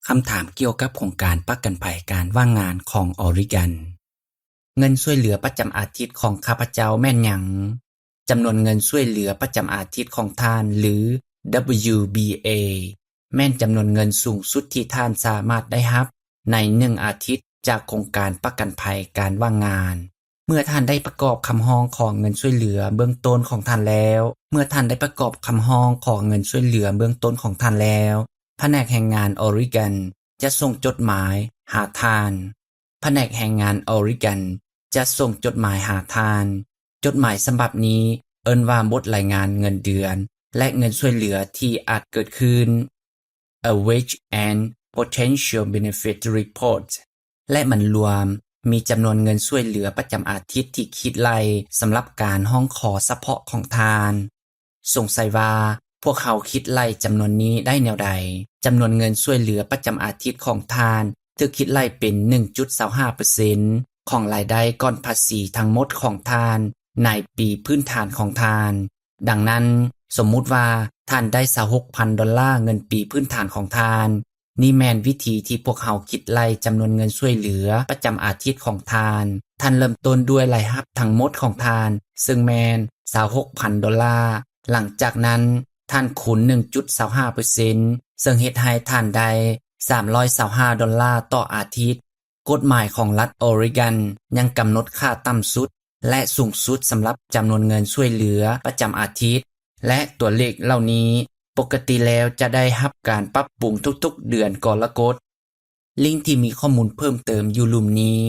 ຄຳຖາມກ່ຽວກັບໂຄງການປະກັນໄພການວ່າງງານຂອງອອຣິແກນ. ເງິນຊ່ວຍເຫຼືອປະຈຳອາທິດຂອງຂ້າພະເຈົ້າແມ່ນຫຍັງ? ຈຳນວນເງິນຊ່ວຍເຫຼືອປະຈຳອາທິດຂອງທ່ານ ຫຼື WBA ແມ່ນຈຳນວນເງິນສູງສຸດທີ່ທ່ານສາມາດໄດ້ຮັບໃນໜຶ່ງອາທິດຈາກໂຄງການປະກັນໄພການວ່າງງານ. ເມື່ອທ່ານໄດ້ປະກອບຄຳຮ້ອງຂໍເງິນຊ່ວຍເຫຼືອເບື້ອງຕົ້ນຂອງທ່ານແລ້ວ, ເມື່ອທ່ານໄດ້ປະກອບຄຳຮ້ອງຂໍເງິນຊ່ວຍເຫຼືອເບື້ອງຕົ້ນຂອງທ່ານແລ້ວ, ພະແນກແຮງງານອອຣິແກນຈະສົ່ງຈົດໝາຍຫາທ່ານ. ພະແນກແຮງງານອອຣິແກນຈະສົ່ງຈົດໝາຍຫາທ່ານ. ຈົດໝາຍສະບັບນີ້ເອີ້ນວ່າບົດລາຍງານເງິນເດືອນ ແລະ ເງິນຊ່ວຍເຫຼືອທີ່ອາດເກີດຂຶ້ນ A Wage and Potential Benefit Report ແລະ ມັນລວມມີຈຳນວນເງິນຊ່ວຍເຫຼືອປະຈຳອາທິດທີ່ຄິດໄລ່ສຳລັບການຮ້ອງຂໍສະເພາະຂອງທ່ານ. ສົງໄສວ່າພວກເຮົາຄິດໄລ່ຈຳນວນນີ້ໄດ້ແນວໃດ? ຈຳນວນເງິນຊ່ວຍເຫຼືອປະຈຳອາທິດຂອງທ່ານຖືກຄິດໄລ່ເປັນໜຶ່ງຈຸດສອງຫ້າເປີເຊັນຂອງລາຍໄດ້ກ່ອນພາສີທັງໝົດຂອງທ່ານໃນປີພື້ນຖານຂອງທ່ານ. ດັ່ງນັ້ນ, ສົມມຸດວ່າທ່ານໄດ້ຊາວຫົກພັນດອນລາເງິນປີພື້ນຖານຂອງທ່ານ, ນີ້ແມ່ນວິທີທີ່ພວກເຮົາຄິດໄລ່ຈຳນວນເງິນຊ່ວຍເຫຼືອປະຈຳອາທິດຂອງທ່ານ. ທ່ານເລີ່ມຕົ້ນດ້ວຍລາຍຮັບທັງໝົດຂອງທ່ານ, ເຊິ່ງແມ່ນຊາວຫົກພັນດອນລາ. ຫຼັງຈາກນັ້ນ, ທ່ານຄູນໜຶ່ງຈຸດສອງຫ້າເປີເຊັນ, ເຊິ່ງເຮັດໃຫ້ທ່ານໄດ້ສາມຮ້ອຍຊາວຫ້າດອນລາຕໍ່ອາທິດ. ກົດໝາຍຂອງລັດອອຣິແກນຍັງກຳນົດຄ່າຕ່ຳສຸດ ແລະ ສູງສຸດສຳລັບຈຳນວນເງິນຊ່ວຍເຫຼືອປະຈຳອາທິດ ແລະ ຕົວເລກເຫຼົ່ານີ້ປົກກະຕິແລ້ວຈະໄດ້ຮັບການປັບປຸງທຸກໆເດືອນກໍລະກົດ. ລິ້ງທີ່ມີຂໍ້ມູນເພີ່ມເຕີມຢູ່ລຸ່ມນີ້